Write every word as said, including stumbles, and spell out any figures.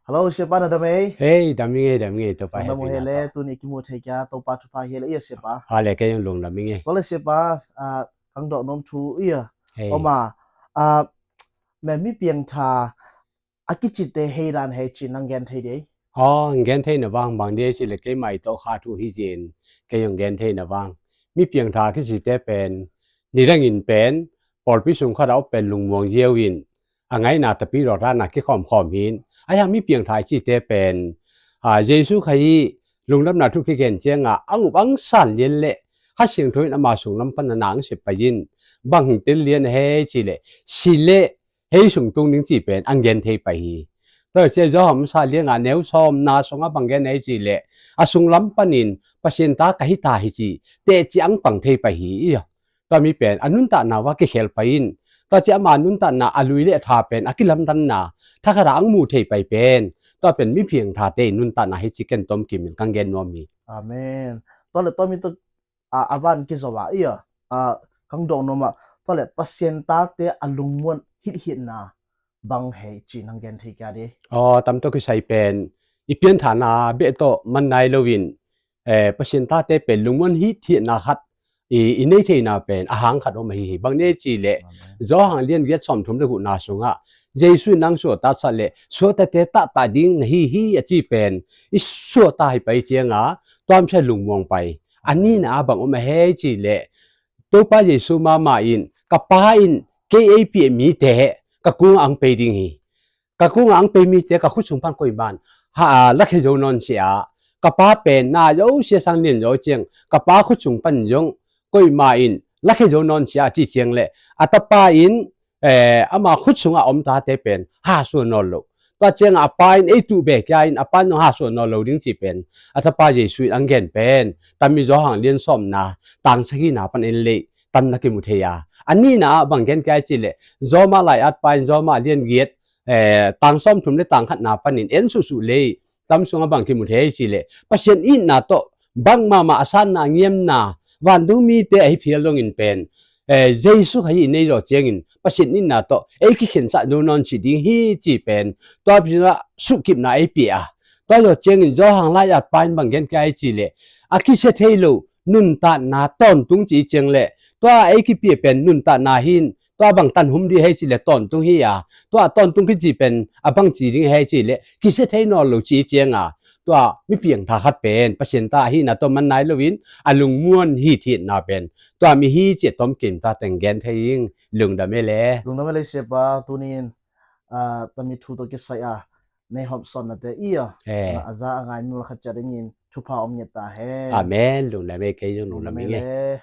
Hello, Siapa, na dam ei? Hei, dam ing ei, dam ing ei, Topa hehpihna tawh. Tuni kimu thei kia, Topa thupha hi le ia, Siapa. A le, kei zong lungdam ing ei. Tua le Siapa, ah, kang dawh nuam thu ia. Hei. Om a, ah, mi piangtha a kicite hei dan hei ci-in nang gen thei dei? Aw, gen theihna vang bang dei ci le keimah i tawh kha thu hi zin, kei zong gen theihna vang. Mi piangtha a kicite pen, nidangin pen, pawlpi sung khat a om pen lungmuang ziau in, a ngaihna tapi dawh dan a kikhawmkhawm hi in. Ahi hang mi piangtha a kicite pen, ah, Jesu Khazih lungdamna thu kigen ciangah, ang up ang san lian le, Kha Siangtho in ama sung lam pan a na ang sep pai in, bang hong tel lian a hei ci le, si le, hei sung tung ding ci pen ang gen thei pai hi. Tua sia Johan masa lianga neu sawmna sungah bang gen hei ci le, a sung lam panin Pasian ta ka hi ta hi ci, teci ang pang thei pai hi ia. Tua mi pen a nuntakna uah kikhel pai in, tua cia ama nuntakna a lui le a tha pen a kilamdanna thakhat a ang mu thei pai pen, tua pen mi piangthate i nuntakna hi ci ken tom kimin kang gen nuam hi. Amen. Tua le tua mi tua a, a van kizo a ia, a, kang dawh nuam a, tua le Pasian tate a lungmuan hithitna bang hei ci nang gen thei kia dei? Aw, tam tawh kisai pen, i pianthana beh tawh man nai loin, eh, Pasian tate pen lungmuan hithitna khat i, i nei theihna pen a hang khat om ahi hi. Bang nei ci le, Amen. Johan lian giat sawmthum le gukna sungah, Jesu in nang suahtaksak le, suahtakte taktak ding na hi hi a ci pen, i suahtak hi pai cianga, tuamsia lungmuang pai. A nihna ah bang om a hei ci le, Topa Jesu mahmah in, ka Pa in kei ei piah mite ka kungah ang pei ding hi. Ka kungah ang pei mite ka khut sung pan koiman ha, a, lakhia zo nawn sia. Ka Pa pen na zo sia sang lian zo ciang, ka Pa khut sung pan zong koiman lakhia zo nawn sia a ci ciang le, a tapa in, eh, ama khut sungah om tate pen hahsuah nawn lo. Tua ciangah a pa in ei tuh beh kia in a pa in zong hahsuah nawn lo ding ci pen, a tapa Jesu in ang gen pen, tam i Johan lian sawmna, tang sagihna pan en lei, tam na kimu thei a. A nihna ah bang gen kia ci le, Roma lai-at pa in Roma lian giat, eh, tang sawmthum le tang khatna panin en suhsuh lei, tam sungah bang kimu thei ci le, Pasian itna tawh bang mahmah a sanna a ngiamna, vantung mite ahi phial dongin pen, eh, Jesu Khazih i nei zawh ciangin Pasian itna tawh ei kikhensah zo nawn ci ding hi ci pen, tua pi-in ah suhkipna ei pia a. Tua zawh ciangin Johan lai-at pa in bang gen kia ei ci le, a kisia thei lo nuntakna tawntung ci ciang le, tua ei kipia pen nuntakna hi in, tua bang tanhum ding hei ci le tawntung hi a, tua tawntung kici pen a bang ci ding hei ci le kisia thei nawn lo ci cianga, tua mi piangtha khat pen Pasian ta ahihna tawh man nai loin a lungmuan hithitna pen tua mi hi ci a tom kimta teng gen thei ing. Lungdam e le. Lungdam e le Siapa, tunin, ah, tami thu tawh kisai a nei hawmsawnate ia, eh, a za a ngai mi khat ciat dingin thupha om ngiat ta hen. Amen. Lungdam e, kei zong lungdam ing e. Lungdam e le.